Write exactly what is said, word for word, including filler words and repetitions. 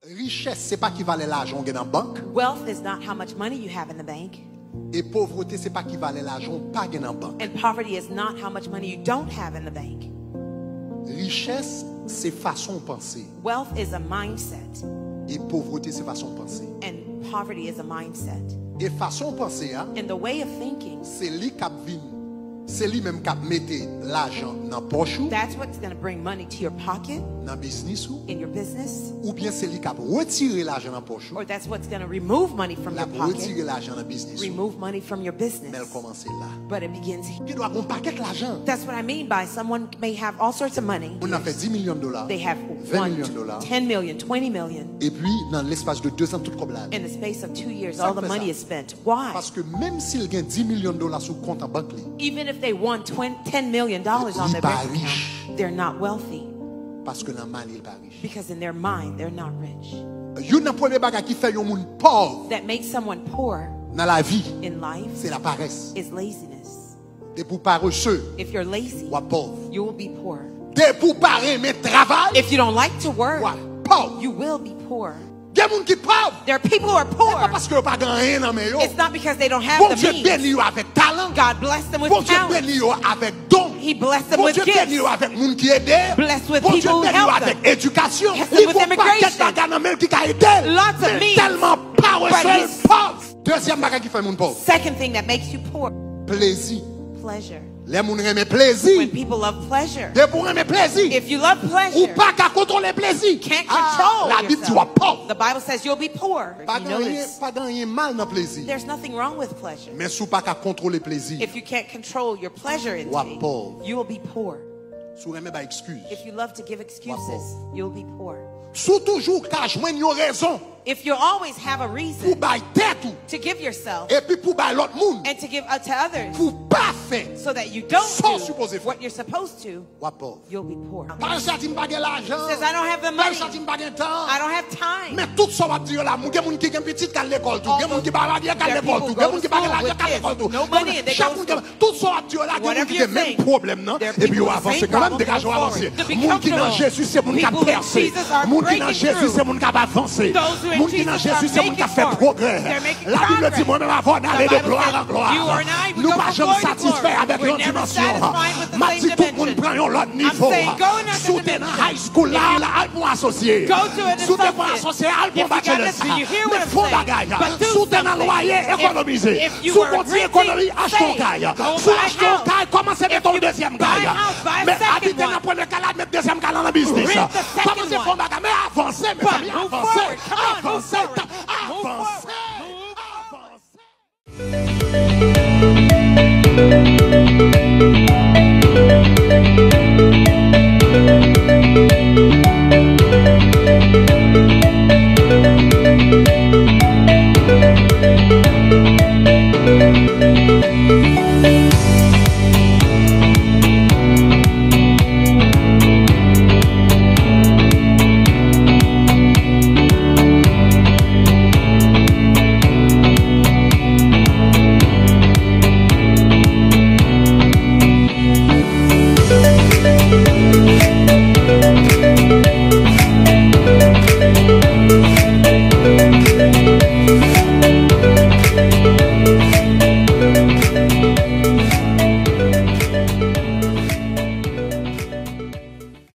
Richès se pa ki valè lajan w gen nan bank. Wealth is not how much money you have in the bank, E povrete se pa ki valè lajan w pa gen nan bank. and poverty is not how much money you don't have in the bank. Richès se fason w panse. Wealth is a mindset, E povrete se fason w panse. and poverty is a mindset. E fason w panse a, And the way of thinking, se li k ap vin, se li menm k ap mete lajan nan pòch ou, that's what's going to bring money to your pocket, nan biznis ou, in your business, oubyen se li k ap retire lajan nan pòch ou, or that's what's going to remove money from l your ap pocket, retire lajan nan biznis ou. Remove money from your Men l business. Kòmanse la. But it begins here. Gen dwa gen yon pakèt lajan. That's what I mean by someone may have all sorts of money. Moun nan fè dis milyon dola, They have ven one, milyon dola, ten million, twenty million. Epi nan lespas de de zan tout kòb la ale. In the space of two years, Sa all the k fè money sa? Is spent. Why? Paske menm si l gen dis milyon dola sou kont an bank li, Even if they won twenty, ten million dollars on Li their pa bank account, rich. They're not wealthy Paske nan mal li l pa rich. Because in their mind, they're not rich. Youn nan premye bagay ki fè yon moun pòv That makes someone poor nan lavi, in life se laparès. Is laziness. Depi w parese, If you're lazy, w ap pòv. You will be poor. Depi w pa renmen travay, If you don't like to work, w ap pòv. You will be poor. Gen moun ki pòv. There are people who are poor. Se pa paske yo pa gen anyen nan men yo. It's not because they don't have the Bondye means. Beni yo avèk talan. God bless them with Bondye talent. Beni yo avèk don. He blessed them with Bondye Beni yo gifts. Avèk moun ki ede. Blessed with Bondye people who Beni yo help them. Avèk edikasyon. Blessed Li with gon pakèt immigration. Bagay nan men l ki ka ede l. Lots of Men means, tèlman parese but l he's- pòv. Dezyèm bagay ki fè moun pòv. Second thing that makes you poor, Plezi. Pleasure. Lè moun renmen plezi, When people love pleasure. Depi w renmen plezi, If you love ou pleasure, pa ka kontwole plezi. Can't control Labib di w ap yourself. Pòv. The Bible says you'll be poor. Pa You gen know anyen, this. Pa gen anyen mal nan plezi. There's nothing wrong with pleasure. Men si w pa ka kontwole plezi, If you can't control your pleasure W ap intake, pòv. You will be poor. Si w renmen bay ekskiz, If you love to give excuses, you'll be poor. Si w toujou ka jwenn yon rezon If you always have a pou reason bay tèt ou to give yourself epi pou bay lòt moun, and to give out to others pou w pa fè so that you don't sa w do sipoze fè, what you're supposed to, w ap pòv. You'll be poor. Parèse a di m pa gen lajan. Says, "I don't have the money. Parèse a di m pa gen tan. I don't have time." Men tout sa w ap di yo la, moun gen moun ki gen pitit k al lekòl tou, All gen moun the- ki pa marye k al there are lekòl tou, people gen moun ki pa gen go to lajan k al school lekòl tou, with kids. No gen moun money ki and they chak go moun to gen tout sa w ap di yo la, gen moun Whatever ki you're gen menm saying, pwoblèm nan, there are epi people yo with the avanse same kanmenm, problem, degaje w move avanse. forward. The Moun ki nan become Jezi se moun k ap People in avanse. Jesus are Moun ki nan breaking Jezi through. se moun k ap avanse. Those who in Moun ki nan Jesus are Jezi se moun k ap making fè forward. pwogrè. They're making Labib di progress. mwen menm avè w n ale The de Bible glwa says, an glwa. "You and I, we Nou go pa from janm glory to satisfè glory. avèk We're yon never dimansyon. satisfied with the M ap same di tout moun dimension. Pran yon lòt I'm nivo. saying, go another Si w te nan dimension. high school la, If you la al pou asosye. Go to an Si w te pran associate. Asosye, al pou If you got bachelors. nothing, you hear what Men I'm fon saying. Bagay. But do Si w te nan something. Lwaye, If- ekonomize. if you Si w were kontinye renting, ekonomi, achte yon save. Kay. Go Si w buy a achte yon house. Kay, kòmanse mete yon If you dezyèm buy Kay. a house, buy a Men second abite nan one. Premye Kay la, mete dezyèm Kay la nan biznis. Rent the second Kòmanse one. fon bagay. Men avanse, But mezanmi, move avanse. Forward. Come on, move Avanse. Forward.